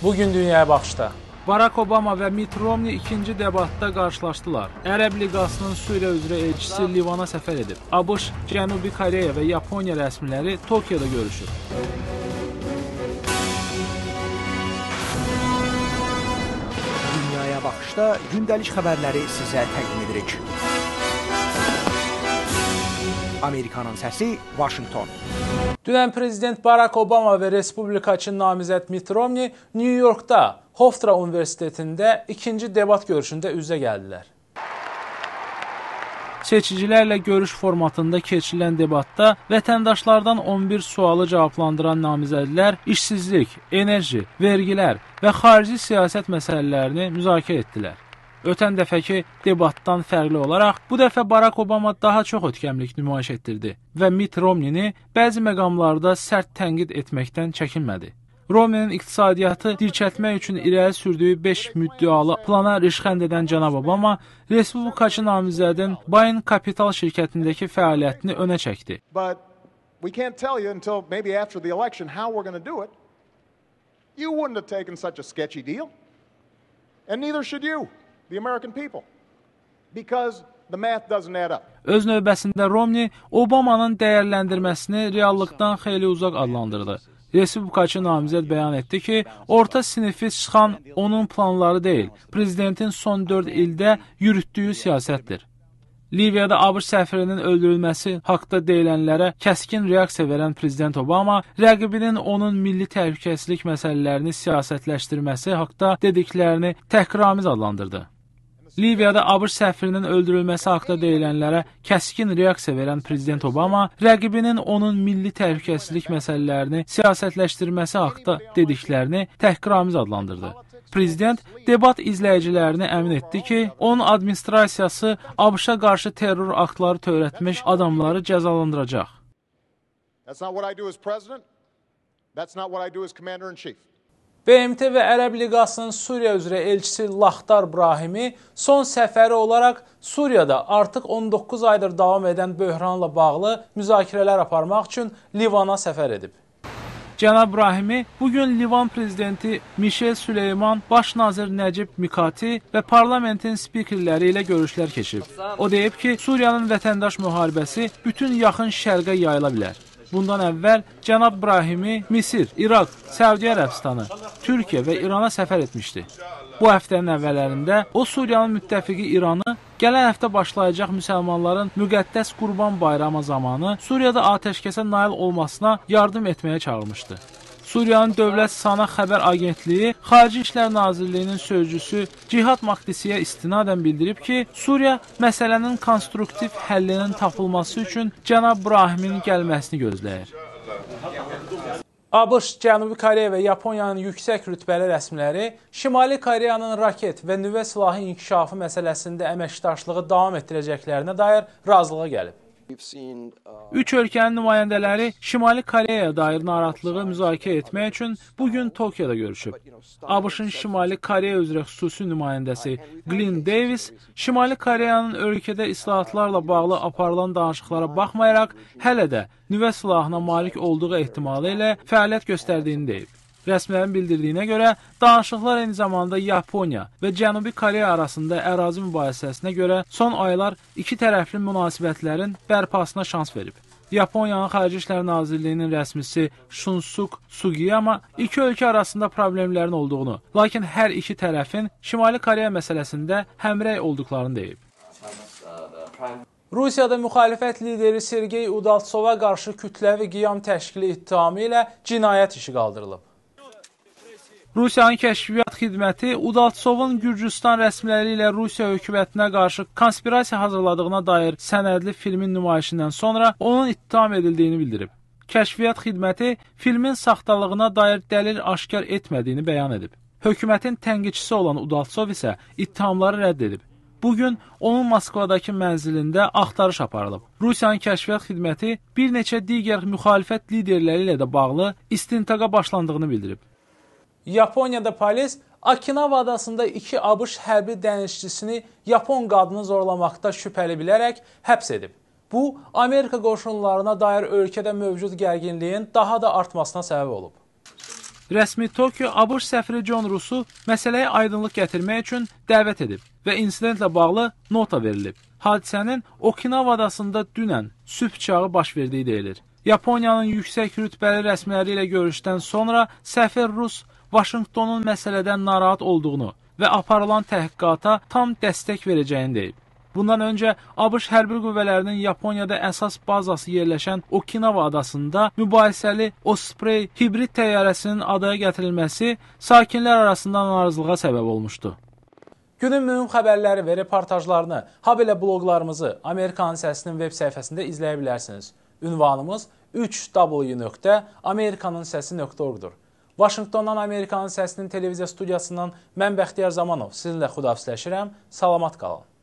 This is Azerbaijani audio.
Bugün dünyaya baxışda Barack Obama və Mitt Romney ikinci debatda qarşılaşdılar. Ərəb Liqasının Suriya üzrə elçisi Livana səfər edib. ABŞ, Cənubi Koreya və Yaponiya rəsmiləri Tokioda görüşüb. Dünyaya baxışda gündəlik xəbərləri sizə təqdim edirik. Amerikanın səsi, Washington. Dünən prezident Barack Obama və respublikaçı namizəd Mitt Romney New Yorkda Hofstra Universitetində ikinci debat görüşündə üz-üzə gəldilər. Seçicilərlə görüş formatında keçirilən debatda vətəndaşlardan 11 sualı cavablandıran namizədlər işsizlik, enerji, vergilər və xarici siyasət məsələlərini müzakirə etdilər. Ötən dəfəki debatdan fərqli olaraq bu dəfə Barack Obama daha çox ötkəmlik nümayiş etdirdi və Mitt Romneyni bəzi məqamlarda sərt tənqid etməkdən çəkinmədi. Romneynin iqtisadiyyatı dirçəltmək üçün irəli sürdüyü 5 müddəalı plana rişxənd edən cənab Obama, respublikaçı namizədin Bain Capital şirkətindəki fəaliyyətini önə çəkdi. But we can't tell you until maybe after the election how we're going to do it. You wouldn't have taken such a sketchy deal, and neither should you, the American people, because the math doesn't add up. Öz növbəsində Romney Obamanın dəyərləndirməsini reallıqdan xeyli uzaq adlandırdı. Respublikaçı namizəd bəyan etdi ki, orta sinifi sıxan onun planları deyil, prezidentin son 4 ildə yürütdüyü siyasətdir. Liviyada ABŞ səfirinin öldürülməsi haqda deyilənlərə kəskin reaksiya verən prezident Obama, rəqibinin onun milli təhlükəsizlik məsələlərini siyasətləşdirməsi haqda dediklərini təhqiramiz adlandırdı. Liviyada ABŞ səfirinin öldürülməsi haqda deyilənlərə kəskin reaksiya verən prezident Obama, rəqibinin onun milli təhlükəsizlik məsələlərini siyasətləşdirməsi haqda dediklərini təhqiramiz adlandırdı. Prezident debat izləyicilərini əmin etdi ki, onun administrasiyası ABŞ-a qarşı terror aktları törətmiş adamları cəzalandıracaq. That's not what I do as president. That's not what I do as commander in chief. BMT və Ərəb Liqasının Suriya üzrə elçisi Lakhdar Brahimi son səfəri olaraq Suriyada artıq 19 aydır davam edən böhranla bağlı müzakirələr aparmaq üçün Livana səfər edib. Cənab Brahimi bugün Livan prezidenti Mişel Süleyman, baş nazir Nəcib Mikati və parlamentin spikerləri ilə görüşlər keçirib. O deyib ki, Suriyanın vətəndaş müharibəsi bütün yaxın şərqə yayıla bilər. Bundan əvvəl cənab Brahimi Misir, İraq, Səudiyyə Ərəbistanı, Türkiyə və İrana səfər etmişdi. Bu həftənin əvvəllərində o Suriyanın müttəfiqi İranı gələn həftə başlayacaq müsəlmanların müqəddəs Qurban Bayramı zamanı Suriyada atəşkəsə nail olmasına yardım etməyə çağırmışdı. Suriyanın Dövlət Sana Xəbər Agentliyi Xarici İşlər Nazirliyinin sözcüsü Cihad Makdisiyə istinadən bildirib ki, Suriya məsələnin konstruktiv həllinin tapılması üçün cənab Brahiminin gəlməsini gözləyir. ABŞ, Cənubi Koreya və Yaponiyanın yüksək rütbəli rəsmiləri Şimali Koreyanın raket və nüvə silahı inkişafı məsələsində əməkdaşlığı davam etdirəcəklərinə dair razılığa gəlib. Üç ölkənin nümayəndələri Şimali Koreyaya dair narahatlığı müzakirə etmək üçün bugün Tokioda görüşüb. ABŞ-ın Şimali Koreya üzrə xüsusi nümayəndəsi Glyn Davis, Şimali Koreyanın ölkədə islahatlarla bağlı aparılan danışıqlara baxmayaraq hələ də nüvə silahına malik olduğu ehtimalı ilə fəaliyyət göstərdiyini deyib. Rəsmilərin bildirdiyinə görə, danışıqlar eyni zamanda Yaponiya və Cənubi Koreya arasında ərazi mübahisəsinə görə son aylar iki tərəfli münasibətlərin bərpasına şans verib. Yaponiyanın Xarici İşlər Nazirliyinin rəsmisi Shunsuk Sugiyama iki ölkə arasında problemlərin olduğunu, lakin hər iki tərəfin Şimali Koreya məsələsində həmrəy olduqlarını deyib. Rusiyada müxalifət lideri Sergey Udaltsova qarşı kütləvi qiyam təşkili ittihamı ilə cinayət işi qaldırılıb. Rusiyanın kəşfiyyat xidməti Udaltsovun Gürcüstan rəsmiləri ilə Rusiya hökumətinə qarşı konspirasiya hazırladığına dair sənədli filmin nümayişindən sonra onun ittiham edildiyini bildirib. Kəşfiyyat xidməti filmin saxtalığına dair dəlil aşkar etmədiyini bəyan edib. Hökumətin tənqidçisi olan Udaltsov isə ittihamları rədd edib. Bugün onun Moskvadakı mənzilində axtarış aparılıb. Rusiyanın kəşfiyyat xidməti bir neçə digər müxalifət liderləri ilə də bağlı istintaqa başlandığını bildirib. Yaponiyada polis Okinawa adasında iki ABŞ hərbi dənizçisini Yapon qadını zorlamaqda şübhəli bilərək həbs edib. Bu, Amerika qoşunlarına dair ölkədə mövcud gərginliyin daha da artmasına səbəb olub. Rəsmi Tokyo ABŞ səfiri John Russu məsələyə aydınlıq gətirmək üçün dəvət edib və insidentlə bağlı nota verilib. Hadisənin Okinawa adasında dünən sübh çağı baş verdiyi deyilir. Yaponiyanın yüksək rütbəli rəsmiləri ilə görüşdən sonra səfir Rus Vaşinqtonun məsələdən narahat olduğunu və aparılan təhqiqata tam dəstək verəcəyini deyib. Bundan öncə ABŞ hərbi qüvvələrinin Yaponiyada əsas bazası yerləşən Okinawa adasında mübahisəli Osprey hibrid təyyarəsinin adaya gətirilməsi sakinlər arasında narazılığa səbəb olmuşdu. Günün mühüm xəbərləri və reportajlarını, habelə bloqlarımızı Amerikanın Səsinin web səhifəsində izləyə bilərsiniz. Ünvanımız 3w.amerikanınsəsi.org-dur. Vaşinqtondan Amerikanın Səsinin televiziya studiyasından mən Bəxtiyar Zamanov sizinlə xudahafizləşirəm. Salamat qalın.